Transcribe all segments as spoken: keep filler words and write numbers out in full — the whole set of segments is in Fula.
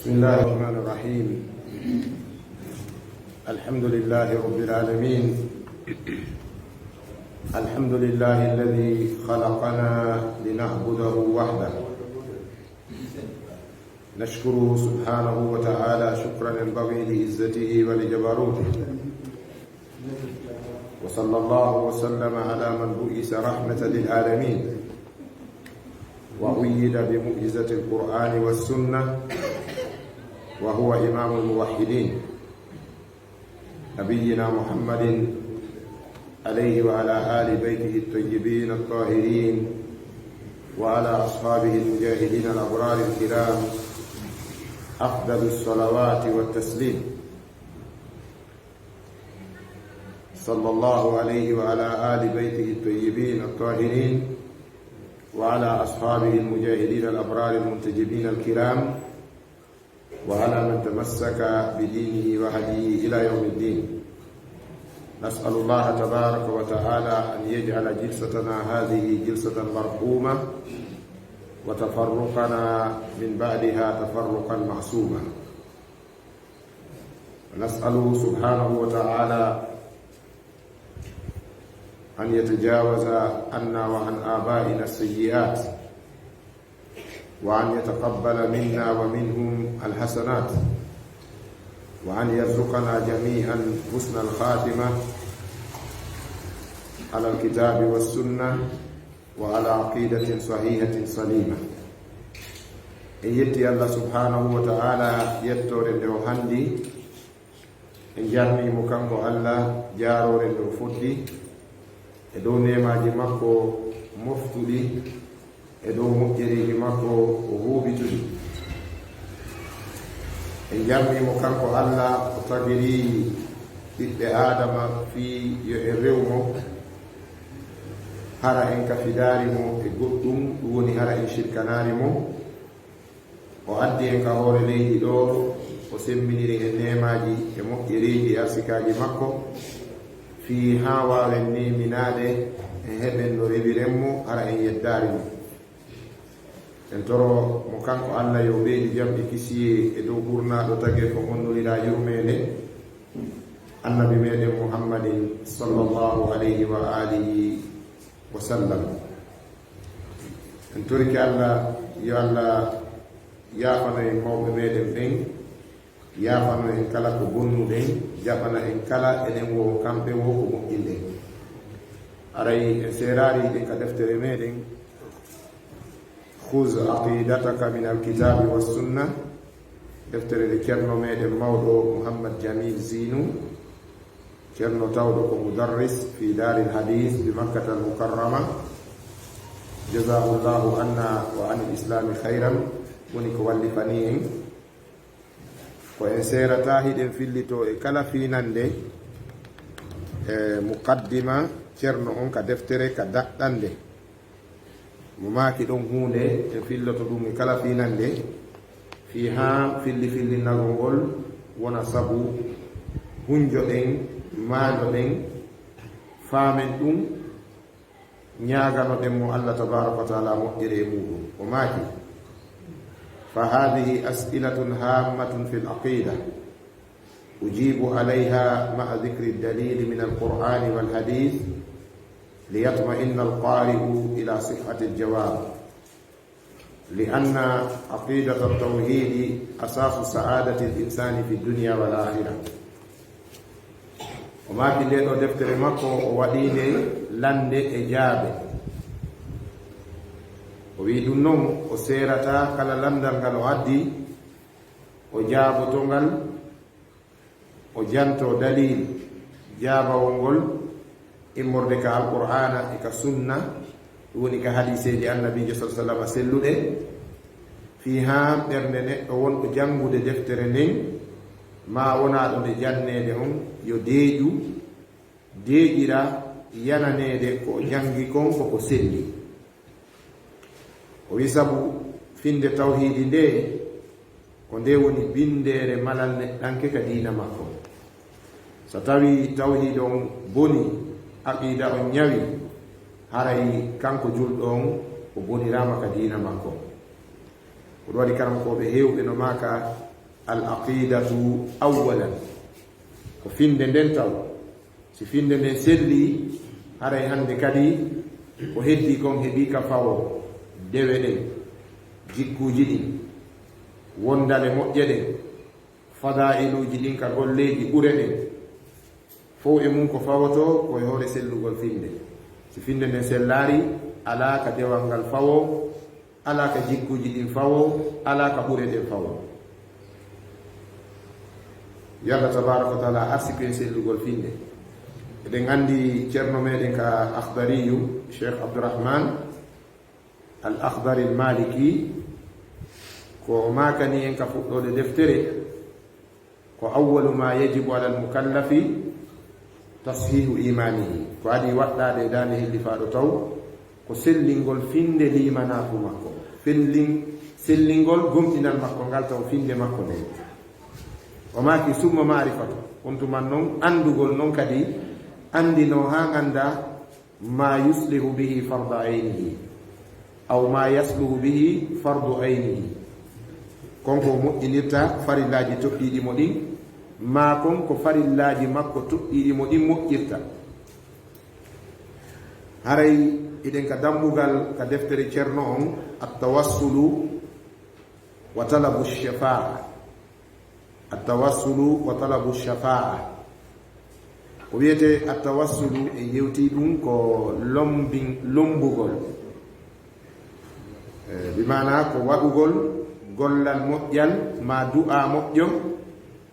بسم الله الرحمن الرحيم. الحمد لله رب العالمين. الحمد لله الذي خلقنا لنعبده وحده. نشكره سبحانه وتعالى شكرا ينبغي لعزته ولجبروته. وصلى الله وسلم على من بعث رحمة للعالمين. وأيد بمعجزة القرآن والسنة، وهو إمام الموحدين، نبينا محمد عليه وعلى آل بيته الطيبين الطاهرين، وعلى أصحابه المجاهدين الأبرار الكرام، أفضل الصلوات والتسليم. صلى الله عليه وعلى آل بيته الطيبين الطاهرين، وعلى أصحابه المجاهدين الأبرار المنتجبين الكرام، وعلى من تمسك بدينه وهديه إلى يوم الدين. نسأل الله تبارك وتعالى أن يجعل جلستنا هذه جلسة مرحومة، وتفرقنا من بعدها تفرقا معصوما. ونسأله سبحانه وتعالى أن يتجاوز عنا وعن آبائنا السيئات، وأن يتقبل منا ومنهم الحسنات، وأن يرزقنا جميعا حسن الخاتمة على الكتاب والسنة وعلى عقيدة صحيحة سليمة. En yetti Allah subhanahu wa ta'ala yettoore nde o handi. En jarnii mo kanko Allah jaaroore nde o foddi e dow neemaaji makko moftuɗi, e dow moƴƴereeji makko o huuɓituɗi. En jarnii mo kanko Allah o tagiri ɓiɓɓe Aadama fii yo en rew mo, hara en kafidaari mo e goɗɗum, ɗum woni hara en shirkanaari mo. O addi en ka hoore leydi ɗoo, o semmbiniri en neemaaji e moƴƴereeji e arsikaaji makko, fii haa waawen neeminaade, en heɓen no rewiren mo, hara en yeddaari mo. En toro mo kanko Allah yo ɓeydu jam e kisiyee e dow ɓurnaaɗo tageefo monnoliraa yurmeende, Annabi meɗen Muhammadin sallallahu alayhi wa alihi wa sallam. En torike Allah, yo Allah yaafano en mawɓe meɗen ɓen, yaafano en kala ko bonnuɗen, jaɓana en kala enen woo kamɓe woo ko moƴƴinɗen. Aray en seeraari ɗen ka deftere meɗen, Khuz aqidataka min alkitabi wassunna, deftere nde ceerno meɗen mawɗo Muhammad Jamil Zinu, ceerno tawɗo ko mudarris fi Daaril Hadis bi Makkata al Mukarrama. Jazahullahu anna wa anil islami khayran, woni ko wallifani en. Ko en seerata hiɗen fillitoo e kala fiinannde, e muqaddima ceerno on ka deftere ka daɗɗannde. Mo maaki ɗon huunde, en filloto ɗum e kala fiinannde, fii haa filli fillinnagol ngol wona sabu hunjoɗen, maandoɗen, faamen ɗum, ñaaganoɗen mo Allah tabaaraka wa taala moƴƴere e muuɗum. O maaki, فهذه أسئلة هامة في العقيدة، أجيب عليها مع ذكر الدليل من القرآن والحديث ليطمئن القارئ إلى صحة الجواب، لأن عقيدة التوحيد أساس سعادة الإنسان في الدنيا والآخرة. O maaki nde ɗoo deftere makko, o waɗii nde lannde e jaabe. O wi'i ɗum non, o seerata kala lanndal ngal o addi, o jaaboto ngal, o janto dalil jaabawol ngol immorde ka Alqur'aana e ka Sunna, ɗum woni ka hadiiseeji Annabiijo sallallaahu alayhi wa sallam selluɗe, fii haa ɓernde neɗɗo wonɗo janngude deftere nden, maa wonaaɗo nde janneede on, yo deeƴu, deeƴira yananeede ko o janngi kon ko ko selli. O wi'i sabu finnde tawhiidi ndee, ko nde woni binndeere malal neɗɗanke ka diina makko. So tawii tawhiid on boni, aqiida on ñawi, haray kanko julɗo on o boniraama ka diina makko. Ko ɗum waɗi karamokooɓe heewɓe no maaka, Al aqidatu awwalan, ko finnde nden taw. Si finnde nden selli, haray hannde kadi ko heddii kon heɓii ka fawo, dewe ɗen, jikkuuji ɗin, wonndale moƴƴe ɗen, fadaa'iluuji ɗin ka golleeji ɓure ɗen. Fow e mun ko fawotoo ko e hoore sellugol finnde. Si finnde nden sellaali, alaa ka dewal ngal fawoo, alaa ka jikkuuji ɗin fawoo, alaa ka ɓure ɗen fawoo. Yo Allah tabaaraka wa taala arsiku en sellugol finnde. Eɗen anndi ceerno meɗen ka Akhdariyu, Cheikh Abdourahman Al Akhdari Al Maliki, ko o maakani en ka fuɗɗoode deftere, ko awwalu ma yajibu alal mukallafi tashihu imanihi. Ko adii waɗɗaade e daande hellifaaɗo taw, ko sellingol finnde liimanaaku makko. Fellin-, sellingol gomɗinal makko ngal taw finnde makko nden. O maaki summa ma'rifatu. On tuma non anndugol non kadi anndinoo haa ngannda ma yuslihu bihi farda aynihi, aw ma yasluhu bihi fardu aynihi. Kon ko moƴƴinirta farillaaji toɗɗiiɗi mo ɗin, maa kon ko farillaaji makko toɗɗiiɗi mo ɗin moƴƴirta. Haray hiɗen ka dambugal ka deftere ceerno on, At-Tawassulu wa Talabu Shafaa'a. At-tawassulu wa talabu shafaa'a. Ko wiyetee at-tawassulu, en yewtii ɗum, ko lombin-, lombugol. Eh, bi maanaa ko waɗugol gollal moƴƴal, maa du'aa moƴƴo,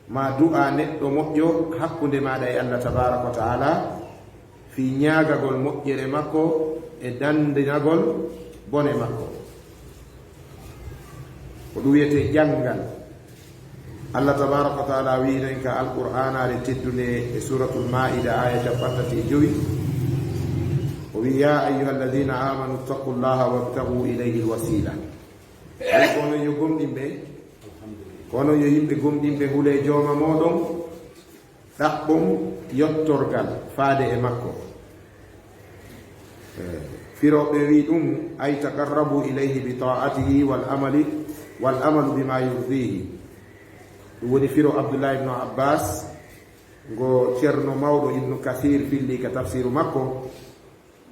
maa du'aa neɗɗo moƴƴo hakkunde maaɗa e Allah tabaaraka wa ta'ala, fii ñaagagol moƴƴere makko e dandinagol bone makko. Ko ɗum wiyetee ƴanngal. Allah tabaaraka wa ta'ala wi'ino en ka Alqur'aanaare teddunde e Suuratul Maa'ida, aaya cappanɗe tati e jowi. O wi'i, "Yaa ayyuhal laziina aamanu ittaqullaaha wabtaghuu ilayhil wasiila." Ey, ko onon yo gomɗinɓe, ko onon yo yimɓe gomɗinɓe, hulee jooma mooɗon, ɗaɓɓon yottorgal faade e makko. Eh, firooɓe wi'i ɗum, ay taqarrabu ilayhi bi ta'atihi wal amali, wal amalu bima yurdihi. Ɗum woni firo Abdullah ibn Abbas, ngo Ceerno mawɗo Ibnu Kasiir filli ka tafsiru makko,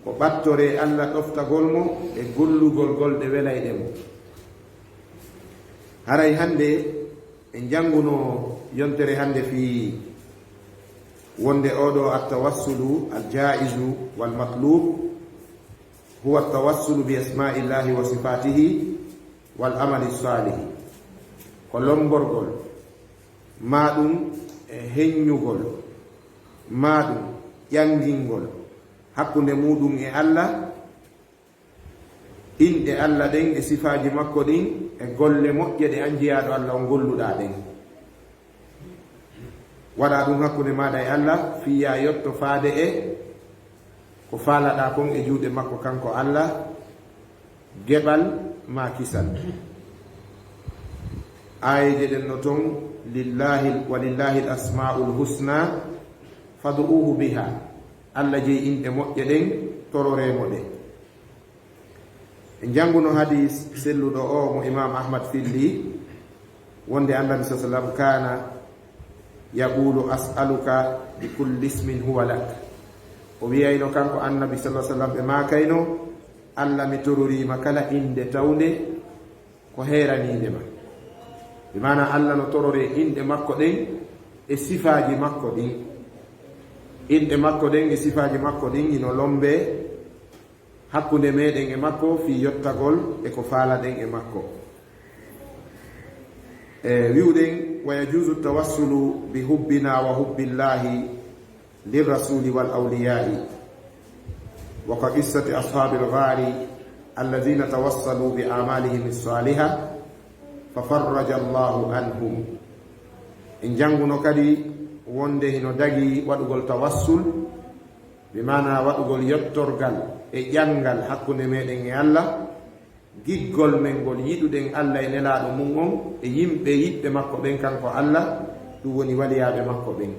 ko ɓattoree Allah ɗoftagol mo e gollugol golɗe welayɗe mo. Haray hannde en jannguno yontere hannde fii wonde oo ɗoo at-tawassulu al-jaa'izu wal matlub huwa at-tawassulu bi asmaa'illahi wa sifaatihi wal amali saalihi. Ko lomborgol, maa ɗum e heññugol, maa ɗum ƴanngingol hakkunde muuɗum e Allah, inɗe Allah ɗen e sifaaji makko ɗin e golle moƴƴe ɗe an jiyaaɗo Allah on golluɗaa ɗen. Waɗaa ɗum hakkunde maaɗa e Allah, fii yaa yotto faade e ko faalaɗaa kon e juuɗe makko kanko Allah, geɓal maa kisal. Aayeeje ɗen no ton, "Lillahi, wa lillahi al-asmaa'ul husna, fad'uuhu biha." Allah jeyi inɗe moƴƴe ɗen, tororee mo ɗe. En jannguno hadiis selluɗo o mo Imaam Ahmad filli, wonde Annabi sallallahu alaihi wasallam kaana yaqulu, "As'aluka bi kulli ismin huwa lak." O wi'ayno kanko Annabi sallallahu alaihi wasallam, ɓe maakayno, "Allah, mi tororiima kala innde tawnde ko heeraniinde ma." Bi maanaa Allah no tororee inɗe makko ɗen e sifaaji makko ɗin. Inɗe makko ɗen e sifaaji makko ɗin hino lombee hakkunde meɗen e makko fii yottagol e ko faalaɗen e makko. E wi'uɗen, "Wa yajuuzu tawassulu bi hubbina wa hubbillahi lirrasuuli wal awliyaa'i, wa ka qissati ashaabil ghaari allazina tawassalu bi a'maalihim as-saaliha fa farraja Allahu anhum." En jannguno kadi wonde hino dagii waɗugol tawassul, bi maanaa waɗugol yottorgal e ƴanngal hakkunde meɗen e Allah, giggol men ngol yiɗuɗen Allah e Nelaaɗo mum on e yimɓe yiɗɓe makko ɓen, kanko Allah, ɗum woni waliyaaɓe makko ɓen.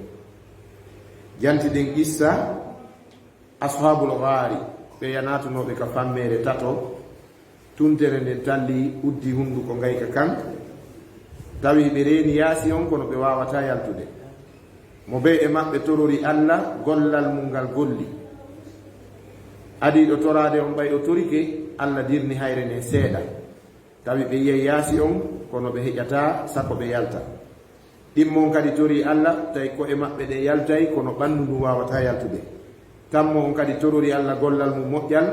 Jantiɗen qissa Ashaabul Ghaari, ɓeya naatunooɓe ka fammeere tato, tuntere nden talli, uddi hunduko ngayka kan, Tawi ɓe reeni yaasi on, kono ɓe waawataa yaltude. Mo bee e maɓɓe torori Alla gollal mum ngal golli. Adiiɗo toraade on, ɓay o torike, Alla dirni hayre nden seeɗa. Tawi ɓe yi'ay yaasi on, kono ɓe heƴataa, sako ɓe yalta. Ɗimmo on kadi torii Alla, tawi ko'e maɓɓe ɗen yaltay, kono ɓanndu ndun waawataa yaltude. Tammo on kadi torori Alla gollal mum moƴƴal,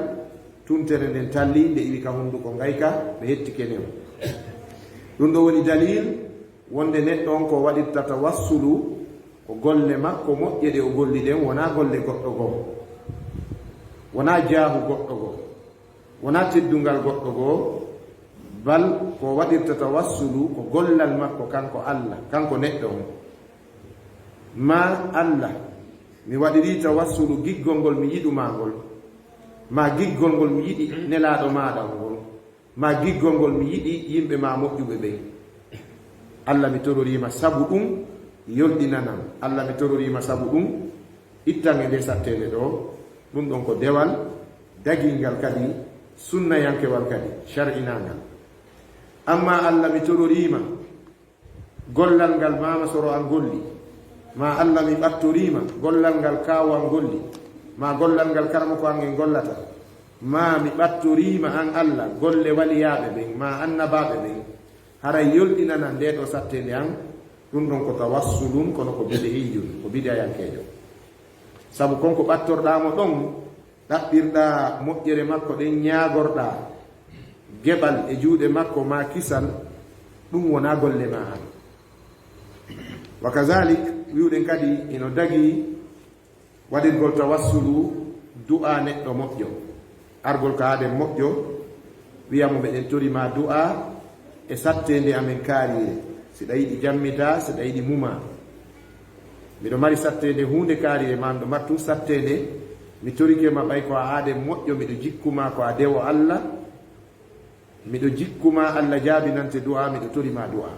tuntere nden talli, nde iwi ka hunduko ngayka, ɓe hettike newo. Ɗun ɗoo woni dalil wonde neɗɗo on ko waɗirta tawassulu, ko golle makko moƴƴe ɗe o golli ɗen, wonaa golle goɗɗo goo, wonaa jaahu goɗɗo goo, wonaa teddungal goɗɗo goo, bal ko waɗirta tawassulu ko gollal makko kanko Alla, kanko neɗɗo on. Maa Alla, mi waɗirii tawassulu giggol ngol mi yiɗu maa ngol, maa giggol ngol mi yiɗi nelaaɗo maaɗa on ngol, maa giggol ngol mi yiɗi yimɓe maa moƴƴuɓe ɓen. Alla, mi tororii ma sabu ɗun, yolɗinanam. Alla, mi tororii ma sabu ɗun, ittan e ndee satteende ɗoo. Ɗun ɗon ko dewal dagiingal kadi sunnayankewal kadi shar'inaangal. Ammaa Alla, mi tororii ma gollal ngal maama soro an golli, maa Alla, mi ɓattorii ma gollal ngal kaawu an golli, maa gollal ngal karamoko an en gollata, maa mi ɓattorii ma an Alla golle waliyaaɓe ɓen, maa annabaaɓe ɓen, haray yolɗinanan ndee ɗoo satteende an. Ɗun ɗon ko tawassulun, kono ko bid'iyyun, ko bid'ayankeejo. Sabu kon ko ɓattorɗaa mo ɗon, ɗaɓɓirɗaa moƴƴere makko ɗen, ñaagorɗaa geɓal e juuɗe makko maa kisal, ɗun wonaa golle maa an. Wa kazalik, wi'uɗen kadi hino dagii waɗirgol tawassulu du'aa neɗɗo moƴƴo. Argol ka aaden moƴƴo, wi'a mo, meɗen tori ma du'aa e satteende amen kaariire. Si ɗa yiɗi jammitaa, si ɗa yiɗi mumaa. Miɗo mari satteende huunde kaariire maa, miɗo mari tun satteende, mi torike ma ɓay ko a aaden moƴƴo, miɗo jikku ma ko a dewo Alla, miɗo jikku ma Alla jaabinante du'aa, miɗo tori ma du'aa.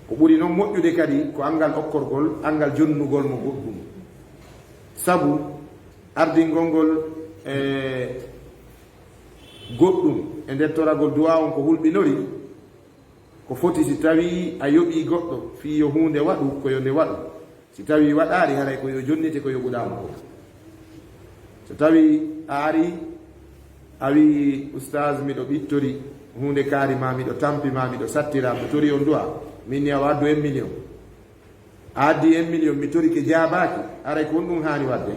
Ko ɓuri non moƴƴude kadi ko anngal okkorgol, anngal jonnugol mo goɗɗun. Sabu ardingol ngol e goɗɗun e nder toragol du'aa on ko hulɓinori, ko foti si tawii a yoɓii goɗɗo fii yo huunde waɗu, ko yo nde waɗu. Si tawii waɗaali, haray ko yo jonnite ko yoɓuɗaa mo kon. So tawii a arii, a wi'i, "Ustaaz, miɗo ɓittori huunde kaari maa, miɗo tampi maa, miɗo sattiraa, mi torii on du'aa, min ni awa addu un million." A addii un million, mi torike jaabaaki, haray ko honɗun haani waɗde?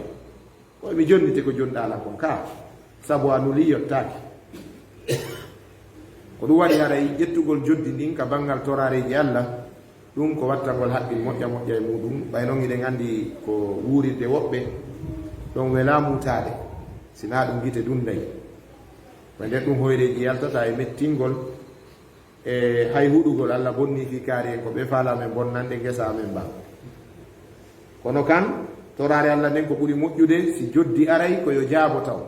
Ko mi jonnite ko jonɗaa lan kon kaa, sabu a nulii yottaaki. Ko ɗun waɗi haray ƴettugol njoddi ndin ka banngal toraareeji Alla, ɗun ko wattangol haqqil moƴƴa moƴƴa e muuɗun. Ɓay non hiɗen anndi ko wuurirde woɓɓe ɗon welaa muutaade, si naa ɗun gite dunday. Ko e nder ɗun hoyreeji yaltata e mettingol e hay huɗugol Alla bonnii fii kaari en ko ɓe faalaa men bonnande ngesa amen ban. Kono kan, toraare Alla nden ko ɓuri moƴƴude si joddi aray ko yo jaabo taw.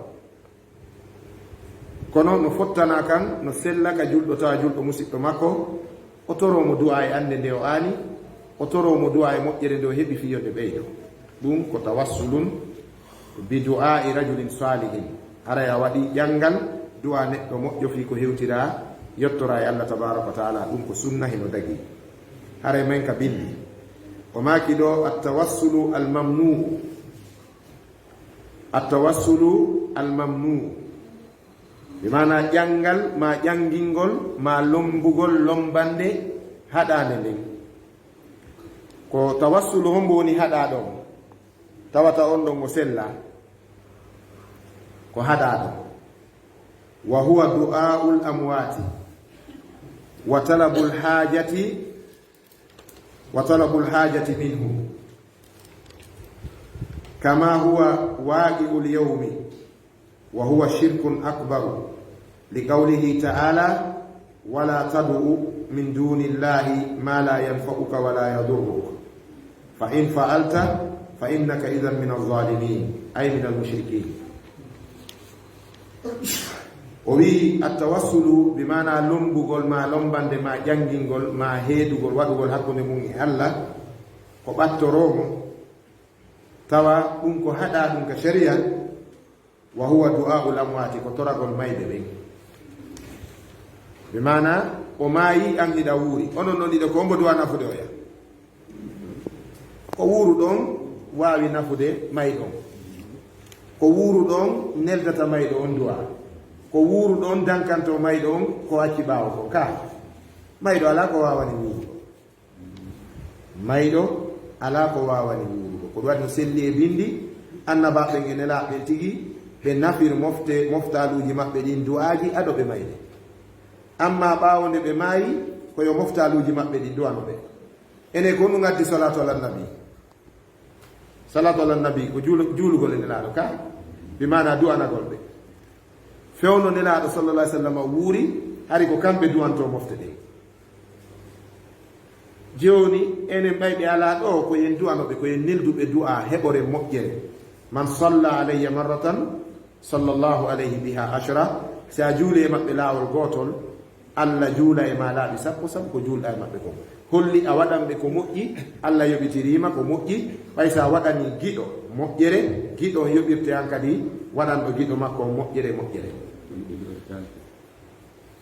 Kono no fottanaa kan, no sella ka julɗo tawa julɗo musiɗɗo makko, o toroo mo du'aa e annde nde o aani, o toroo mo du'aa e moƴƴere nde o heɓi fii yo nde ɓeydo. Ɗun ko tawassulun bi du'aa'i rajulin saalihin. Haray a waɗii ƴanngal du'aa neɗɗo moƴƴo fii ko hewtiraa yottoraa e Alla tabaaraka wa ta'aala, ɗun ko sunna, hino dagii. Haray men ka binndi. O maaki ɗoo, at-tawassulu al-mamnu'u. At-tawassulu al-mamnu'u. Bi maanaa ƴanngal, maa ƴanngingol, maa lommbugol, lommbannde haɗaande nden. Ko tawassulu hombo woni haɗaaɗo on? Tawata on ɗon o sellaa. Ko haɗaaɗo. Wa huwa du'aa'ul amwaati. Wa talabul haajati. Wa talabul haajati minhu. Kama huwa waaqi'ul yawmi. Wa huwa shirkun akbaru. Li qawlihi ta'aala, "Wa laa tad'u min duunillaahi maa laa yanfa'uka wa laa yadurruk. Fa in fa'alta, fa innaka idhan minaz zaalimiin." Ay minal mushrikiin. O wi'i, at-tawassulu, bi maanaa lommbugol, maa lommbannde, maa ƴanngingol, maa heedugol, waɗugol hakkunde mum e Alla, ko ɓattoroo mo, tawa ɗun ko haɗaa ɗun ka shari'a, wa huwa du'aa'ul amwaati, ko toragol mayɓe ɓen. Bi maanaa, O maayi, an hiɗa wuuri. Onon non ɗiɗo, ko hombo du'a nafude oya? Ko wuuruɗo on waawi nafude mayɗo on. Ko wuuruɗo on neldata mayɗo on du'a. Ko wuuruɗo on dankanto mayɗo on ko acci ɓaawo kon. Ka mayɗo alaa ko waawani wuuruɗo. Mayɗo alaa ko waawani wuuruɗo. Ko ɗum waɗi no selli e bindi, annabaaɓe ɓen e nelaaɓe ɓen tigi, ɓe nafir mofte, moftaaluuji maɓɓe ɗin du'aaji ado ɓe mayde. Amma ɓaawo nde ɓe maayi, ko yo moftaaluuji maɓɓe ɗin du'ano ɓe. Enen ko ɗum addi salatu ala nabi. Salatu ala nabi ko juul-, juulugol e nelaaɗo ka, bi maana du'anagol ɓe. Fewndo nelaaɗo sallallahu alaihi wasallam wuuri, hari ko kamɓe du'anto mofte ɗen. Jooni, enen ɓay ɓe alaa ɗo, ko yen du'ano ɓe, ko yen neldu ɓe du'a heɓore moƴƴere. Man salla alayya marratan, sallallahu alayhi biha ashra. Si a juuli e maɓɓe laawol gootol, Alla juula e ma laabi sappo, sabu ko juulɗa e maɓɓe kon. Holli a waɗan ɓe ko moƴƴi, Alla yoɓitirii ma ko moƴƴi. Ɓay si a waɗanii giɗo moƴƴere, giɗo on yoɓirte an kadi waɗanɗo giɗo makko on moƴƴere, moƴƴere.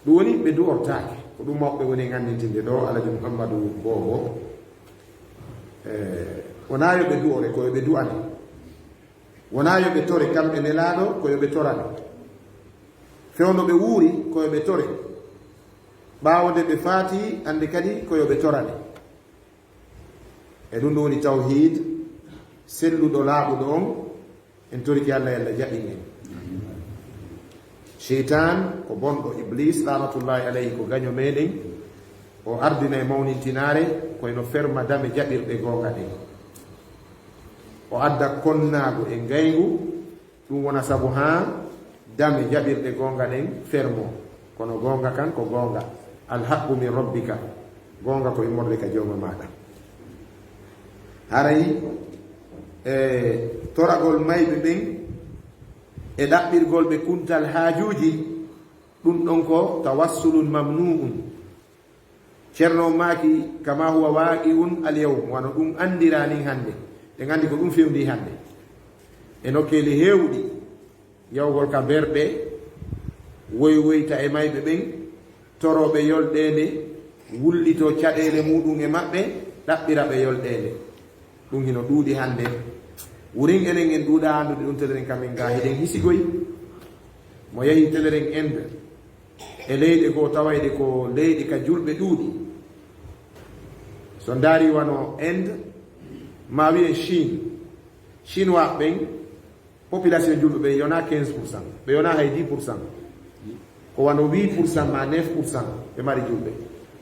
Ɗum woni ɓe du'ortaake. Ko ɗum mawɓe woni en anndintinde ɗo, Alaji Muhammadu Boobo. E, wonaa yo ɓe du'ore, ko yo ɓe du'ane. Wonaa yo ɓe tore kamɓe nelaaɗo, ko yo ɓe torane. Fewndo ɓe wuuri, ko yo ɓe tore. Ɓaawo nde ɓe faati, annde kadi ko yo ɓe torane. E ɗum ɗum woni tawhiid, selluɗo, laaɓuɗo on, en torike Alla, yo Alla jaɓin en. Seytaan ko bonɗo, Iblis, laanatullaahi alayhi, ko gaño meɗen. O ardina e mawnintinaare, koyno ferma dame jaɓirɗe goonga ɗen. O adda konnaagu e ngayngu, ɗum wona sabu haa dame jaɓirɗe goonga ɗen fermo. Kono goonga kan ko goonga. Al haqqu min rabbika. Goonga ko immorde ka Jooma maaɗa. Haray, e toragol mayɓe ɓen e ɗaɓɓirgol ɓe kuntal haajuuji, ɗum ɗon ko tawassulun mamnu'un. Ceerno on maaki, kama huwa waaqi'un al yawm, wano ɗum anndiraa nin hannde. Ɗen anndi ko ɗum fewndii hannde. E nokkeeli heewɗi, yahugol ka berɗe, woywoyta e mayɓe ɓen, torooɓe yolɗeende, wullitoo caɗeele muuɗum e maɓɓe, ɗaɓɓira ɓe yolɗeende. Ɗum hino ɗuuɗi hannde. Wurin enen en ɗuuɗaa anndude ɗum, teleren ka men gaa hiɗen hisigoy. Mo yahi teleren Inde, e leyɗe goo tawayɗe ko leyɗe ka julɓe ɗuuɗi. So ndaari wano Inde, ma wi'en Chine, Chinois ɓen, population julɓe ɓe yonaa quinze pour cent, ɓe yonaa hay dix pour cent. Ko wano huit pour cent ma neuf pour cent ɓe mari julɓe.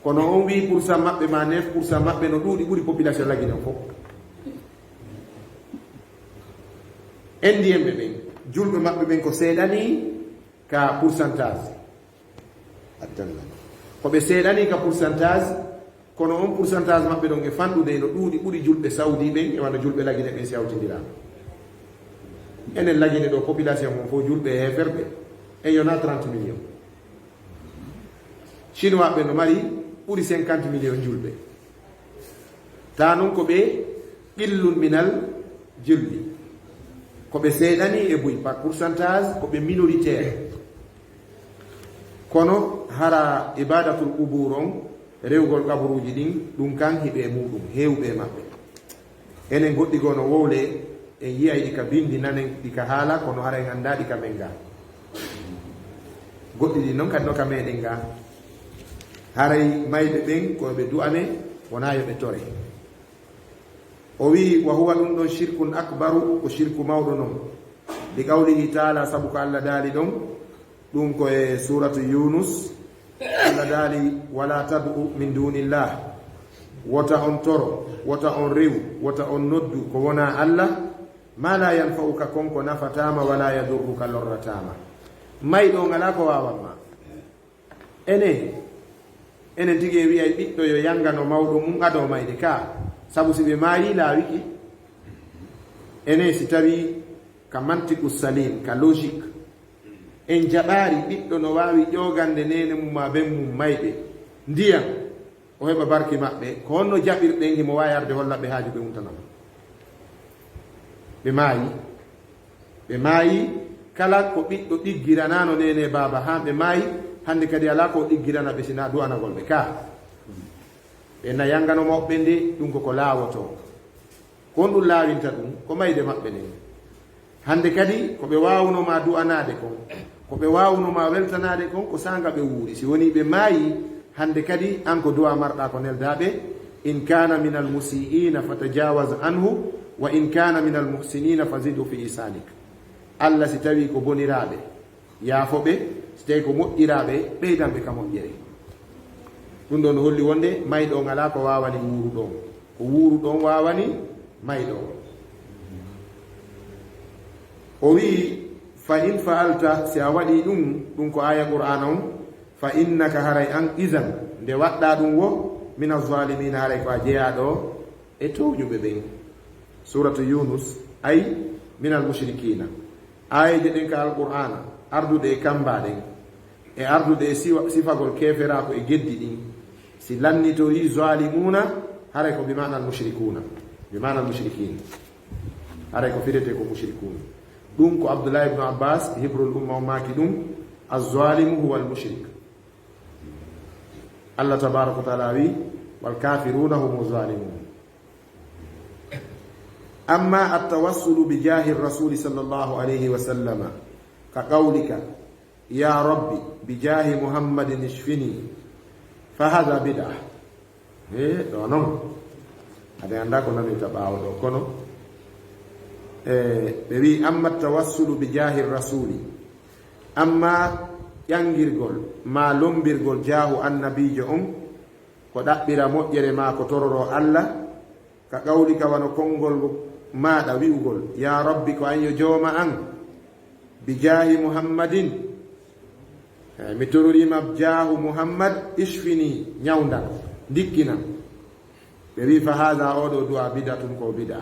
Kono on huit pour cent maɓɓe ma neuf pour cent maɓɓe no ɗuuɗi ɓuri population Lagine on fof. Indienɓe ɓen, julɓe maɓɓe ɓen ko seeɗa nii ka pourcentage. Addanna. Ko ɓe seeɗa nii ka pourcentage, kono on pourcentage maɓɓe ɗon e fanɗude, no ɗuuɗi ɓuri julɓe Saudi ɓen e wano julɓe Lagine ɓen si hawtindiraama. Enen Lagine ɗo, population mon fof, julɓe e heeferɓe, en yonaa trente millions. Chinois ɓe no mari ɓuri cinquante millions julɓe. Taa non ko ɓe qillun minal julli. Ko ɓe seeɗa nii e buy, par pourcentage, ko ɓe minoritaire. Kono hara ibadatul qubur on, rewgol qaburuuji ɗin, ɗum kan hiɓe e muuɗum, heewɓe e maɓɓe. Enen goɗɗi goo no wowle, en yi'ay ɗi ka bindi, nanen ɗi ka haala, kono hara en anndaa ɗi ka men gaa. Goɗɗi ɗin non kadi no ka meɗen gaa. Haray mayɓe ɓen ko yo ɓe du'ane, wonaa yo ɓe tore. O wi'i, wa huwa, ɗum ɗon, shirkun akbaru, ko shirku mawɗo non. Li qawlihi ta'ala, sabu ko Alla daali ɗon, ɗum ko e suuratu Yunus, Alla daali, wala tad'u min dunillah, wota on toro, wota on rew, wota on noddu ko wonaa Alla, ma la yanfa'uka, kon ko nafataa ma, wala yadurruka, lorrataa ma. Mayɗo on alaa ko waawan ma. Ene, enen tigi en wi'ay ɓiɗɗo yo yangano mawɗo mum ado mayde ka, sabu si ɓe maayi laawiki. Ene, si tawi ka mantiqu salim, ka logique, en jaɓaari ɓiɗɗo no waawi ƴoogande neene mum maa ben mum mayɓe ndiyam, o heɓa barki maɓɓe, ko honno jaɓirɗen himo waawi arde holla ɓe haaju ɓe wuntanama? Ɓe maayi. Ɓe maayi, kala ko ɓiɗɗo ɗiggiranaano neene baaba haa ɓe maayi, Hannde kadi alaa ko ɗiggirana ɓe sinaa du'anagol ɓe ka. Ɓe na yanngano mawɓe nde, ɗum ko ko laawotoo. Ko on ɗum laawinta ɗum, ko mayde maɓɓe nden. Hannde kadi, ko ɓe waawunoo ma du'anaade kon, ko ɓe waawunoo ma weltanaade kon, ko saanga ɓe wuuri. Si wonii ɓe maayi, hannde kadi, an ko du'a marɗaa ko neldaa ɓe, "In kana minal musii'ina fatajawaz anhu, wa in kana minal muhsinina fazidhu fi ihsanik." Allah, si tawii ko boniraaɓe, yaafo ɓe, si tawii ko moƴƴiraaɓe, ɓeydan ɓe ka moƴƴere. Ɗum ɗon no holli wonde mayɗo on alaa ko waawani wuuruɗo on. Ko wuuruɗo on waawani mayɗo on. O wi'i, "Fa in fa'alta," si a waɗii ɗum, ɗum ko aaya Qur'aana on, "fa innaka," haray an, "izan," nde waɗɗaa ɗum wo, "mina zaalimiina," haray ko a jeyaaɗo e tooñuɓe ɓen. Suuratu Yuunus, ay, "minal mushrikiina." Aayeeje ɗen ka Alqur'aana, arduɗe e kamba ɗen, e arduɗe e siwa-, sifagol keeferaaku e geddi ɗin, si lannitorii zaalimuuna, haray ko bi maanal mushrikuuna, bi maanal mushrikiin. Haray ko firete ko mushrikuun. Ɗum ko Abdullah ibn Abbas, hibrul umma, o maaki ɗum, "Az-zaalimu huwal mushrik." Allah tabaaraka wa ta'aala wi, "Wal kaafiruuna humu zaalimuun." Amma at-tawassulu bi jaahi rasuuli sallallahu alayhi wa sallama, ka qawlika, "Ya Rabbi, bi jaahi Muhammadin ishfini," fa haadha bid'a. He, ɗo non. Aɗa annda ko nanirta ɓaawo ɗo, kono, e, ɓe wi, "Amma at-tawassulu bi jaahi rasuuli," amma ƴangirgol, ma lombirgol jaahu annabiijo on, ko ɗaɓɓira moƴƴere maa ko tororoo Allah, ka qawlika wano konngol maaɗa wi'ugol, "Ya Rabbi, ko an yo jooma an, bi jaahi Muhammadin, eh, mi tororiima jaahu Muhammad, ishfini, ñawndan, ndikkinan." Ɓe wi'i, "Fa haadha, oo ɗoo du'a bid'atun, ko bid'a."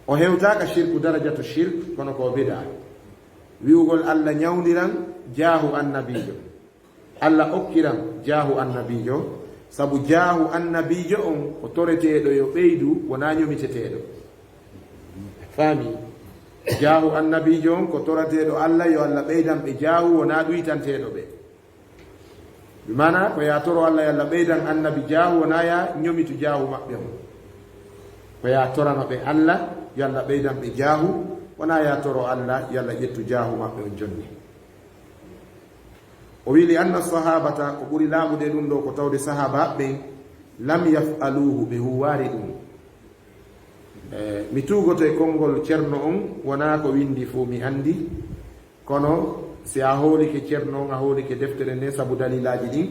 O hewtaaka shirku, darajatu shirk, kono ko bid'a. Wi'ugol Allah ñawndiran jaahu annabiijo. Allah okkiran jaahu annabiijo, sabu jaahu annabiijo on ko toreteeɗo yo ɓeydu, wonaa ñomiteteeɗo. Faami? Jaahu annabiijo on ko toreteeɗo Allah, yo Allah ɓeydan ɓe jaahu, wonaa ɗuytanteeɗo ɓe. Bi maana, ko yaa toro Allah, yo Allah ɓeydan annabi jaahu, wonaa yaa ñomitu jaahu maɓɓe on. Ko yaa torano ɓe Allah, yo Allah ɓeydan ɓe jaahu, wonaa yaa toro Allah, yo Allah ƴettu jaahu maɓɓe on jonni. O wi'i, "Li anna sahabata," ko ɓuri laaɓude ɗum ɗo ko tawde sahaaba ɓen, "lam yaf'aluhu," ɓe huwaari ɗum. E, mi tuugoto e konngol Ceerno on, wonaa ko winndi fof mi anndi, kono si a hoolike Ceerno on, a hoolike deftere nde sabu dalilaaji ɗin,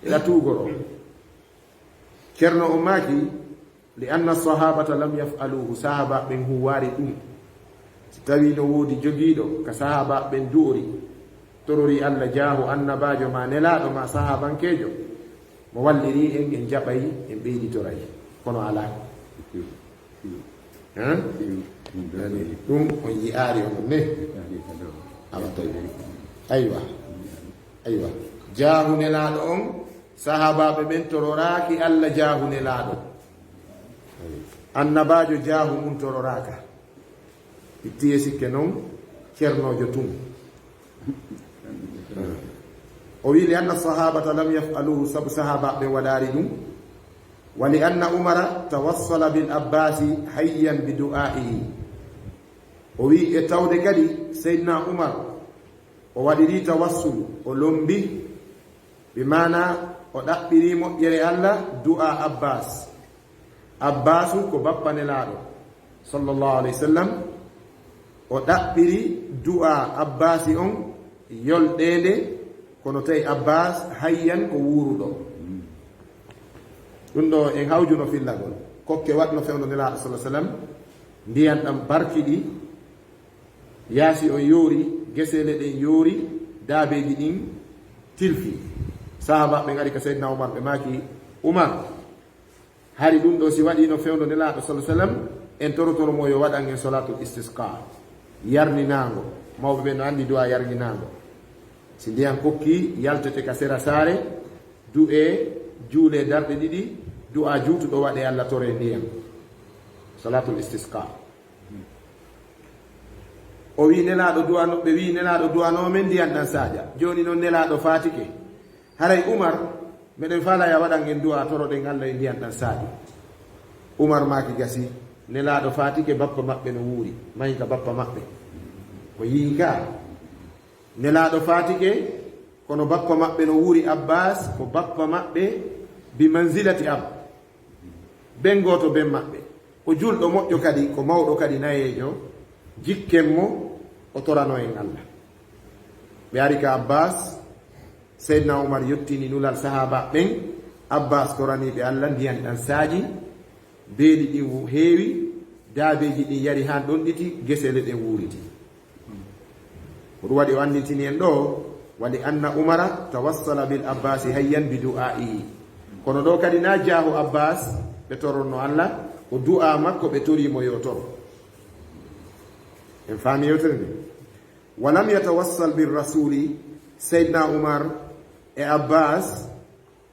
eɗa tuugoroo. Ceerno on maaki, "Li anna sahabata lam yaf'aluhu," sahaaba ɓen huwaari ɗum. Si tawii no woodi jogiiɗo ka sahaaba ɓen du'ori, torori Allah jaahu annabaajo ma nelaaɗo ma sahaabankeejo, mo walliri en, en jaɓay, en ɓeyditoray. Kono alaa. Hein? Yani, ɗum on yi'aari on ne? Awa tawi. Aywa. Aywa. Jaahu nelaaɗo on, sahaabaaɓe ɓen tororaaki Allah jaahu nelaaɗo. Annabaajo jaahu mun tororaaka. Itti e sikke non, ceernoojo tun. O wi'i, "Li anna sahabata lam yaf'aluhu," sabu sahaabaaɓe waɗaari ɗum. "Wa li anna Umara tawassala bil Abbaasi hayyan bi du'aa'ihi." O wi'i, e tawde kadi, Seydina Umar, o waɗiri tawassulu, o lombi, bi maana o ɗaɓɓiri moƴƴere Allah, du'a Abbas. Abbaasu ko bappa Nelaaɗo, sallallahu alayhi wa sallam. O ɗaɓɓiri du'a Abbaasi on, yolɗeende, kono tawi Abbas hayyan ko wuuruɗo. Ɗum ɗo en hawjuno fillagol. Kokke waɗno fewndo Nelaaɗo, sallallahu alayhi wa sallam, ndiyan ɗam barkiɗi, yaasi on yoori, geseele ɗen yoori, daabeeji ɗin tilfi. Sahaabaaɓe ngari ka Seydina Umar, ɓe maaki, "Umar, hari ɗum ɗo si waɗiino fewndo Nelaaɗo, sallallahu alayhi wa sallam, en torotoro mo yo waɗan en salaatul istisqa, yarninaango." Mawɓe ɓen no anndi du'a yarninaango. Si ndiyan kokki, yaltete ka sera saare, du'ee, juulee darɗe ɗiɗi, du'a juutuɗo waɗee, Allah toree ndiyan. Salaatul istisqa. O wi'i Nelaaɗo du'ano, ɓe wi'i Nelaaɗo du'anoo men ndiyan ɗan saaƴa. Jooni non Nelaaɗo faatike. Haray Umar, meɗen faalaa yo a waɗan en du'a toroɗen Alla yo ndiyan ɗan saaƴu. Umar maaki gasii. Nelaaɗo faatike, bappa maɓɓe no wuuri. Mahi ka bappa maɓɓe. Ko yi'i ka. Nelaaɗo faatike, kono bappa maɓɓe no wuuri. Abbaas ko bappa maɓɓe bi manzilati ab. Ben gooto ben maɓɓe. Ko julɗo moƴƴo kadi, ko mawɗo kadi nayeejo. Jikken mo, o torano en Alla. Ɓe ari ka Abbaas, Seydina Umar yottini nulal sahaaba ɓen. Abbaas toranii ɓe Alla, ndiyan ɗan saaƴi. Beeli ɗin wu-, heewi, daabeeji ɗin yari haa ɗonɗiti, gesele ɗen wuuriti. Ko ɗum waɗi o anndintini en ɗoo, wali anna Umara tawassala bil Abbaasi hayyan bi du'aa'ihi. Kono ɗoo kadi naa jaahu Abbaas ɓe toronno Alla, ko du'aa makko ɓe torii mo yo toro. En faami yewtere nde? Walam yatawassal bir rasuuli, Seydina Umar e Abbaas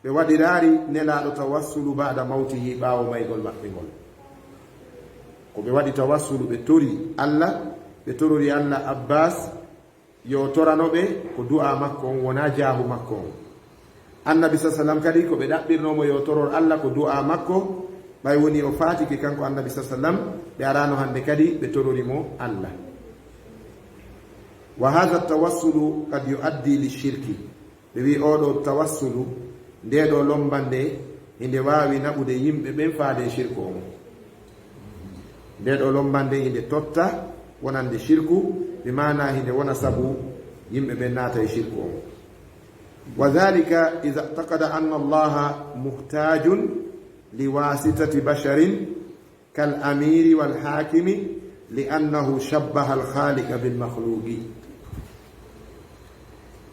ɓe waɗiraari Nelaaɗo tawassulu ba'da mawtihi, ɓaawo maygol maɓɓe ngol. Ko ɓe waɗi tawassulu, ɓe tori Alla, ɓe torori Alla Abbaas yo torano ɓe, ko du'aa makko on, wonaa jaahu makko on. Annabi sa sallam kadi, ko ɓe ɗaɓɓirnoo mo yo toror Alla, ko du'aa makko, ɓay wonii o faatike kanko Annabi sa sallam, ɓe araano hande kadi ɓe torori mo Alla. Wa haadha tawassulu qad yu'addi li shirki. Ɓe wi'i, oo ɗoo tawassulu, ndee ɗoo lommbannde, hinde waawi naɓude yimɓe ɓen faade e shirku on. Ndee ɗoo lommbannde hinde totta wonande shirku, bi maanaa hinde wona sabu yimɓe ɓen naata e shirku on. Wa dhalika idha i'taqada anna Allaha muhtajun li wasitati basharin kal amiiri wal haakimi li annahu shabbaha al khaaliqa bil makhluuqi.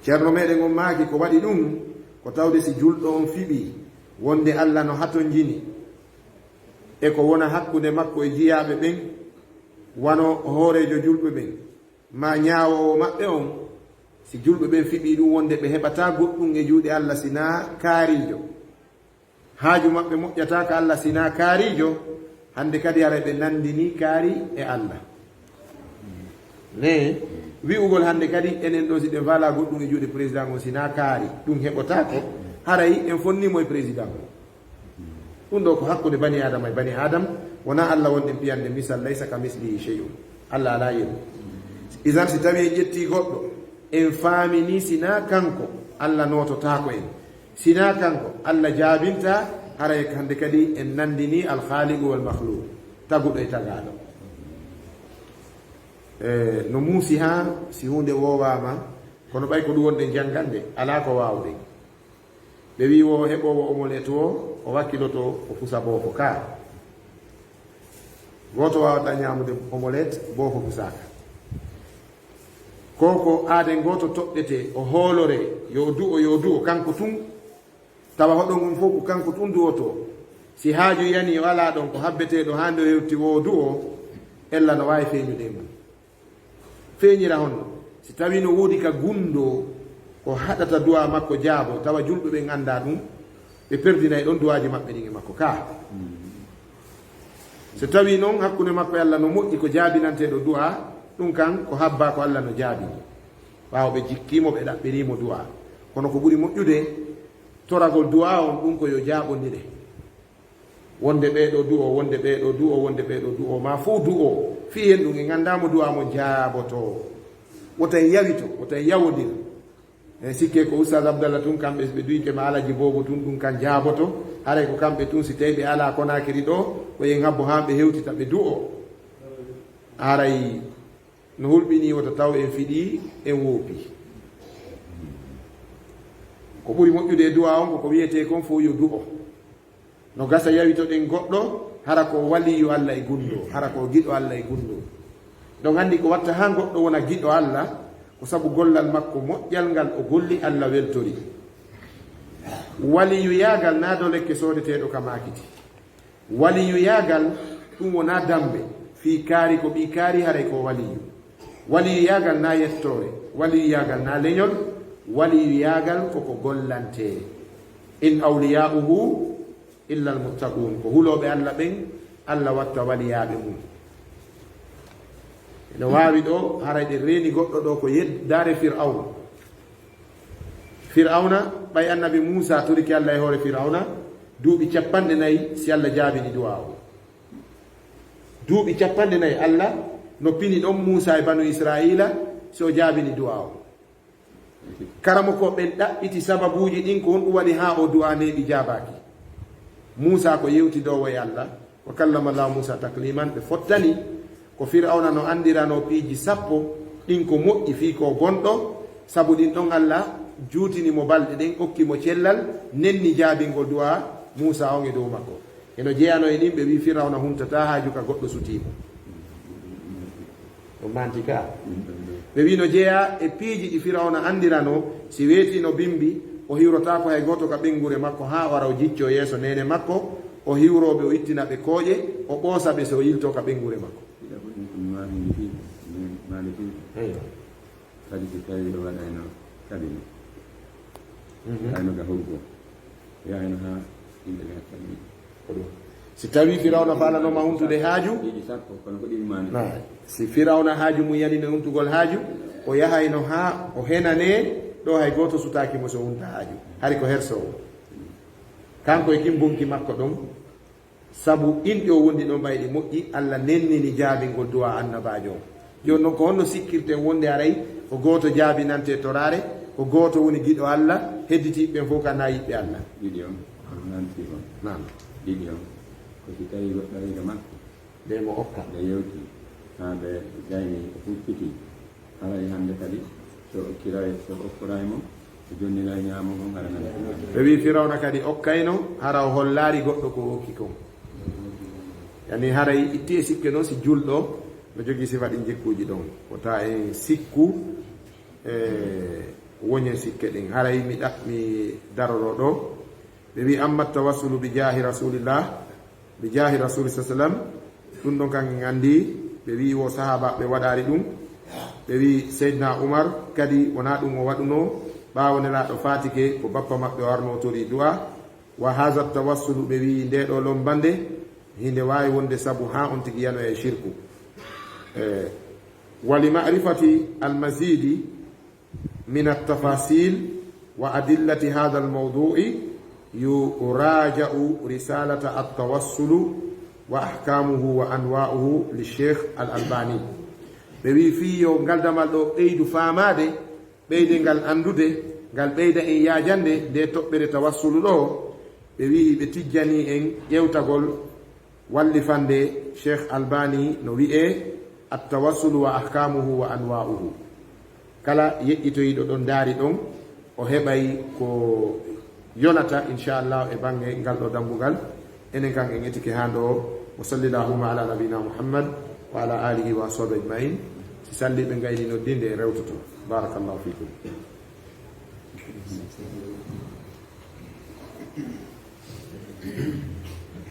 Ceerno meɗen on maaki ko waɗi ɗum, ko tawde si julɗo on fiɓii wonde Alla no hatonjini e ko wona hakkunde makko e jiyaaɓe ɓen, wano hooreejo julɓe ɓen, maa ñaawoowo maɓɓe on, si julɓe ɓen fiɓii ɗum wonde ɓe heɓataa goɗɗum e juuɗe Alla sinaa kaariijo, haaju maɓɓe moƴƴataa ka Alla sinaa kaariijo, hande kadi haray ɓe nandinii kaari e Alla. Ne, wi'ugol hande kadi enen ɗoo si ɗen faalaa goɗɗum e juuɗe président on sinaa kaari, ɗum heɓotaako, haray en fonnii mo e président on. Ɗum ɗoo ko hakkunde bani Aadama e bani Aadama, wonaa Alla wonɗen piyande misal, laysa ka mislihi shay'un. Alla alaa yeru. Idan si tawii en ƴettii goɗɗo, en faaminii sinaa kanko, Alla noototaako en. Sinaa kanko, Alla jaabintaa, haray hande kadi en nandinii al khaaliqu wal makhluuq, taguɗo e tagaaɗo. E, no muusi haa si huunde woowaama, kono ɓay ko ɗum wonɗen janngande, alaa ko waawɗen. Ɓe wi'i wo heɓoowo omelette wo, o wakkiloto o fusa boofo kaa. Gooto waawataa ñaamude omelette, boofo fusaaka. Ko ko aaden gooto toɗɗetee, o hooloree, yo o du'o, yo o du'o, kanko tun. Tawa hoɗon on fof ko kanko tun du'otoo. Si haaju yanii o alaa ɗon, ko habbeteeɗo haa nde o hewti wo o du'o, ella no waawi feeñude e mum. Feeñira honno? Si tawii no woodi ka gunndoo ko haɗata du'aa makko jaaboo, tawa julɓe ɓen anndaa ɗum, ɓe perdinay ɗon du'aaji maɓɓe ɗin e makko kaa. So tawii non hakkunde makko e Alla no moƴƴi ko jaabinanteeɗo du'aa, ɗum kan ko habbaa ko Alla no jaabini. Ɓaawo ɓe jikkii mo, ɓe ɗaɓɓirii mo du'aa. Kono ko ɓuri moƴƴude, toragol du'aa on, ɗum ko yo jaaɓondire. Wonde ɓee ɗoo du'oo, wonde ɓee ɗoo du'oo, wonde ɓee ɗoo du'oo, maa fow du'oo. Fii en ɗum, en anndaa mo du'aa mon jaabotoo. Wota en yawito, wota en yawondir. En sikke ko Oustaz Abdallah tun, kamɓe ɓe duyke ma Alaji Boobo tun, ɗum kan jaaboto. Haray ko kamɓe tun, si tawii ɓe alaa Konaakiri ɗoo, ko en habbo haa ɓe hewtita, ɓe du'oo. Haray no hulɓinii wota taw en fiɗii, en woopii. Ko ɓuri moƴƴude e du'aa on, ko ko wi'etee kon fow yo du'o. No gasa yawitoɗen goɗɗo, hara ko waliyu Alla e gunndoo, hara ko giɗo Alla e gunndoo. Ɗon anndi ko watta haa goɗɗo wona giɗo Alla, ko sabu gollal makko moƴƴal ngal o golli Alla weltori. Waliyuyaagal naa dolekke soodeteeɗo ka maakiti. Waliyuyaagal ɗum wonaa dammbe, fii kaari ko ɓii kaari haray ko waliyu. Waliyuyaagal naa yettoore, waliyuyaagal naa leñol, waliyuyaagal ko ko gollantee. In awliyaa'uhu illa almuttaquun, ko hulooɓe Alla ɓen, Alla watta waliyaaɓe mum. No waawi ɗo, haray ɗe reeni goɗɗo ɗo ko yeddaare Fir'awna. Fir'awna, ɓay annabi Muusa torike Allah e hoore Fir'awna, duuɓi capanɗe nayi si Allah jaabini du'a o. Duuɓi capanɗe nayi Allah no pini ɗon Muusa e banu Isra'iila si o jaabini du'a o. Karamokooɓe ɓen ɗaɓɓiti sababuuji ɗin, ko honɗum waɗi haa o du'a neeɓi jaabaaki. Muusa ko yewtidoowo e Allah, wa kallama Allahu Muusa takliman, ɓe fottani ko Fir'awna no anndiranoo piiji sappo ɗin ko moƴƴi fii ko bonɗo, sabu ɗin ɗon Allah juutini mo balɗe ɗen, okki mo cellal, nenni jaabingol du'a Muusa on e dow makko. Eno jeyanoo e ɗin, ɓe wi'i Fir'awna huntataa haaju ka goɗɗo sutii mo. O manti ka. Ɓe wi'i no jeyaa e piiji ɗi Fir'awna anndiranoo, si weetii no bimbi, o hiwrotaako hay gooto ka ɓeynguure makko, haa o ara o jiccoo yeeso neene makko, o hiwroo ɓe, o ittina ɓe kooƴe, o ɓoosa ɓe si o yiltoo ka ɓeynguure makko. Ɗiɗaɓo ɗin ko mi waawi mi fii, mi maali fii. Eyyo. Kadi si tawii o waɗayno kabine, Mhm. Kayno ga hurgo. Yahayno haa yimɓe ɓe hakkadi. Ko ɗum. Si tawii Firawna faalanooma huntude haaju, Piiji sappo, kono ko ɗin maani. Na, si Firawna haaju mum yani no huntugol haaju, o yahayno haa o henanee ɗo hay gooto sutaaki mo si o hunta haaju. Hari ko hersoowo. Kanko e kin bonki makko ɗon, sabu inɗi o wondi ɗon ɓay ɗi moƴƴi, Allah nennini jaabingol du'a annabaajo on. Jooni non, ko honno sikkirten wonde haray ko gooto jaabinante toraare, ko gooto woni giɗo Allah, hedditiiɓe ɓen fof ka na yiɓɓe Allah? Ɗiɗi on, ko nanti kon. Naam. Ɗiɗi on, ko si tawii goɗɗo ari ga makko, nde mo okka, ɓe yewti, haa ɓe gayni, o hucciti, haray hannde kadi, so okkiray, so okkoray mo, o jonniray ñaamo ngon, hara nana. Ɓe wi'i Firawna kadi okkayno, hara o hollaari goɗɗo ko o okki kon. Yani haray itti e sikke non, si julɗo no jogii sifa ɗin jikkuuji ɗon, wota en sikku e woñen sikke ɗin. Haray mi ɗaɓ-, mi daroro ɗo. Ɓe wi'i, "Amma tawassulu bi jaahi Rasulillah, bi jaahi Rasuli sallam." Ɗum ɗon kan en anndi, ɓe wi'i wo sahaabaaɓe waɗaari ɗum. Ɓe wi'i Seydina Umar kadi wonaa ɗum o waɗunoo, ɓaawo Nelaaɗo faatike ko bappa maɓɓe o arno o torii du'a. Wa haza tawassulu, ɓe wi'i nde ɗo lombande, hinde waawi wonde sabu haa on tigi yanoya e shirku. Eh, wa li ma'rifati al-mazidi, من التفاصيل وأدلة هذا الموضوع يراجع رسالة التوسل وأحكامه وأنواعه للشيخ الألباني. Ɓe wi'i fii yo ngal damal ɗo ɓeydu faamaade, ɓeyde ngal anndude, ngal ɓeyda en yaajande nde toɓɓere tawassulu ɗo, ɓe wi'i ɓe tijjanii en ƴewtagol wallifande Cheikh Albani no wi'ee At-Tawassulu wa Ahkamuhu wa Anwa'uhu. Kala yeƴƴitoyiiɗo ɗon ndaari ɗon, o heɓay ko yonata, inchallah, e baŋŋe ngal ɗo dambugal. Enen kan en etike haa ɗo. Wa salli Allahumma ala nabina Muhammad wa ala alihi wa ashabihi ajma'in. Si salli ɓe ngayni noddinde e rewtoto. Barakallahu fikum.